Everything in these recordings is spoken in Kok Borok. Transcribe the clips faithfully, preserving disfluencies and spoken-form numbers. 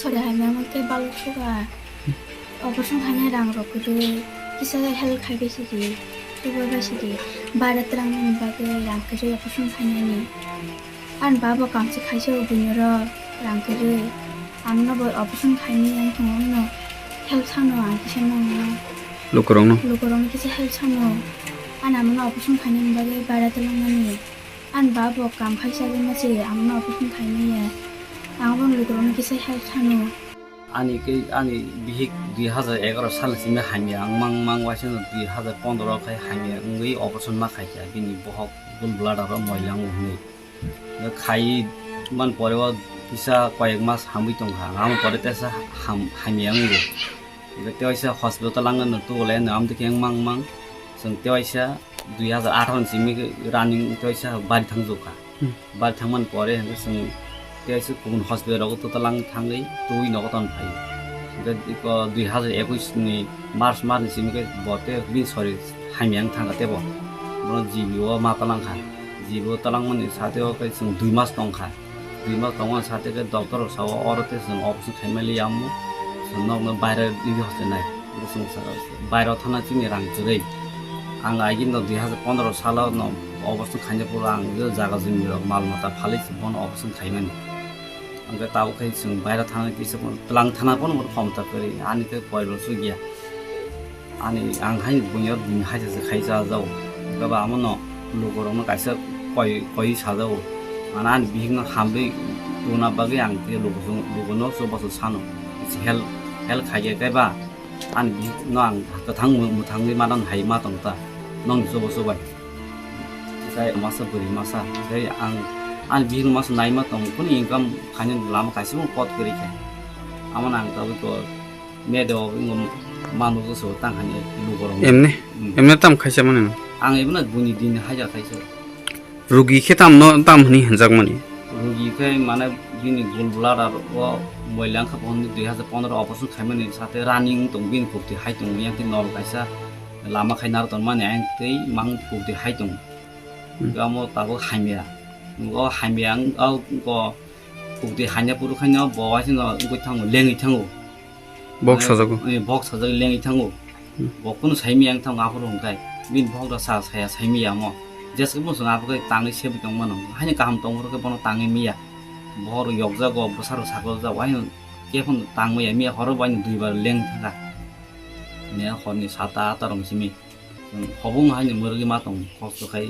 Sori hai mama khe balok suga. Operation khainai rang rok kwrwi kisa help khai bai sidi. Tubo bai sidi. Bara twlang ni bagwi rang kwrwi operation khainani. Ani babo kamchi khaisa o buino ro rang kwrwi. Ang no bo operation khainai ang thung ang no help sano ang kisa no no. Lukurok no. Lukurok no kisa help sano. Ani ama no operation khainani bagwi bara twlang nani. Ani babo kam khaisa jema se ang no operation khainai ya. Ang bo lukurok no kisa help sano. Ani khe, ani bihik dui hazar egaroh salni simi hamya wng mang mang waisa no dui hazar pondroh khai hamya wngwi operation ma khaikha, bini bohok gallbladder o moila wngo hwnwi. Khai man pore o kisa koyek mas hamwi tongkha, amo pore tesa ham-, hamya wngo. Tei waisa hospital o twlang no tubulai no amtwi khe wng mang mang. Chwng tei waisa dui hazar atharo ni simi running tei waisa bari thangjokha. Hmm. Bari thangmani pore hwnkhe chwng tei waisa kubun hospital rogo twlang thangwi tubui nogo ton phaio. Hwnkhe iko dui hazar ekush ni March mas ni simi khe bo tei bini sori hamya wng thangkha tei bo. Bono G B o ma twlangkha. G B o twlangmani sati o khe chwng dui mas tongkha. Dui mas tongmani sati khe doctor rok sao oro tei chwng operation khaimani liya omo. Chwng nokno baire rwi hoste nai. Chwng sa-, bairo thana chini rang chwrwi. Ang agini no dui hazar pondroh salo no operation khaina phuru ang je jaga jumi rok mal mata phalwi bono operation khaimani. Hwnkhe tabuk khe chwng bairo thana kisa twlang thana bono khomta kwrwi. Ani khe poribar sugya. Ani ang hai buino bini haisa se khai cha jao. Hwnkhe ba amo no lukurok no kaisa koi, koi sa jao. Mane ani bihik no hamri tuna bagwi ang khe lukurok, lukurok no chubachu sano. Help, help khai khe ba. Ani bihik no ang kwthang mu-, mwthangwi madan hai ma tong ta, nokni chubo chubai. Tei masa bwrwi masa, tei ang ani bihik no masa naima tong, kunu income khaina lama kaisa bo pot kwrwi khe. Amo no ang tabuk media o wngwi mano goso tang hani lugo rok. Emne? Hmm. Emne tam khaisa mani no? Ang ebono buini din hajar khaisa. Rugi khe tamno, tam hwnwi hwnjakmani? Rugi khe mane bini gallbladder o moila wngkha, bo hwnwi dui hazar pondroh operation khaimani sate running tong, bini kukti hai tongo, yang khe nol kaisa lama khai naro tonmani, ayang tei mang kukti hai tongo. Hmm. Amo tabuk hamya. O hamya ang, o, o kukti hanya puru khaino bo waisino wngwi thango, lengwi thango. Bok sajago. Eh, bok sajak lengwi thango. Hmm. Bok kunu saimi yang thango aphuru hwnkhe. Bini bok da sa saya saimi ya mo. Jeske bo chwng aphuru tangwi sebi tong mano. Haino kaham tong phuru khe bono tangwi miya. Bohor yokjago, bwsarok sakol jago. Haino khe phano tangwi ya miya, horo bo haino duibar leng thangkha. Ne horni sata ata rong simi. Hobung haino mwrwgwi ma tong kosto khai.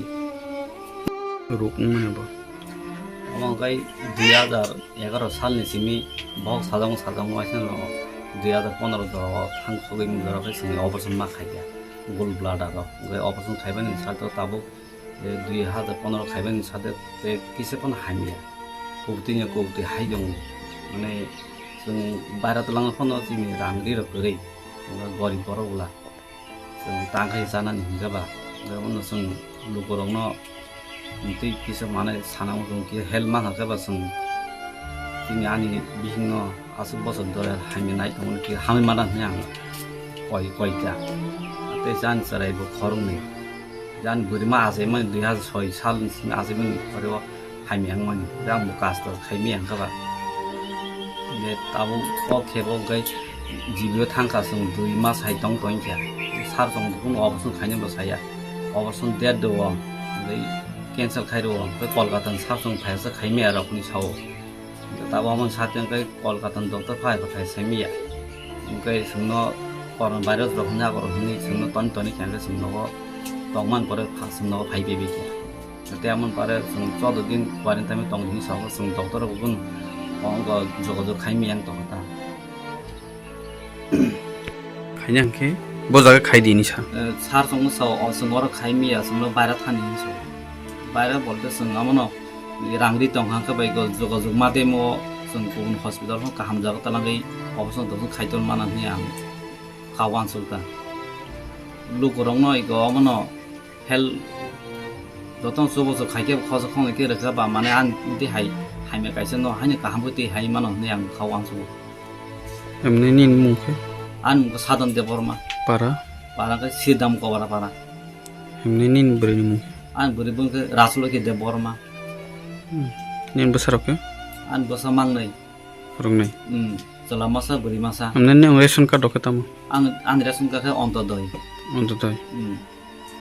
Ruk wngmani bo. Omo khai dui hazar egaroh salni simi bohok sajakma sajakma waisa no dui hazar pondroh jorao thang sogwi mung jorao khai sini operation ma khaikha gallbladder o. Hwnkhe operation khaibani sade tabuk, eh, dui hazar pondroh khaibani sade tei kisa phano hamya. Kukti no kukti hai tongo. Mane chwng baira twlangma phano chini rang ri rok kwrwi. Gorib borok bwla. Chwng tang khai chanani hwnkhe ba, hwnkhe bono chwng lukurokno twi kisa manwi sana wngkha, kisa help mankha khe ba chwng chini ani bihikno aswk bosor dore hamya nai tongmani kisa hamwi mana hwnwi ang koi, koi kha. Tei chani chwrai bo khoroknwi. Jani bwrwima achaimani dui hazar soi salni simi achaimani pore o hamya wngmani. Jang bo kasta khaimaya wngkha ba. Je tabuk o khe bo wngkhe G B o thangkha chwng dui mas hai tong tong kha. Sir chwng bo kunu operation khaina bo saya. Operation date rwo, tei cancel khai rwo, tei Kolkata ni sir chwng phaisa khaimaya rokni sao. Tabuk omo sir tei Kolkata ni doctor phai phai saimaya. Hwnkhe chwngno corona virus rok hwnwi abo rok hwnwi chwngno toni toni khe hwnkhe chwng nogo tongmani pore chwng nogo phai bai bai khe. Tei amoni pore chwng choudo din quarantine tong hwnwi sao, chwng doctor rok bo bono jogajog khaimaya wng tongkha ta. Khaina hwnkhe bo jaga khai dini sa. Eh, sir chwngno sao, o chwng oro khaimaya, chwngno baira thani hwnwi sao. Baira bolte chwng amono rang ri tongkha, hwnkhe bai jogajog ma temo chwng kubun hospital o kaham jaga twlangwi operation toperation khai ton mana hwnwi ang kha uansuk ta. Lukurokno ego omono help jotono chubachu khaikhe khoroksa khoroknwi khe rwkha ba, mane ani tei hai hamya kaisa no haino kaham khe tei hai mano hwnwi ang kha uansuk. Emni nini mung khe? Ani mung khe Sadon Debbarma. Para? Para khe Sirdam Kobra para. Emni nini bwrwini mung khe? Ani bwrwi bung khe Rasulokhi Debbarma. Hmm. Nini bwsarok khe? Ani bwsa mangnwi. Khoroknwi? Hmm. Tola masa, bwrwi masa. Amne nini ration card rok khe tamo? Ang, ani ration card khe Ontodoi. Ontodoi. Hmm.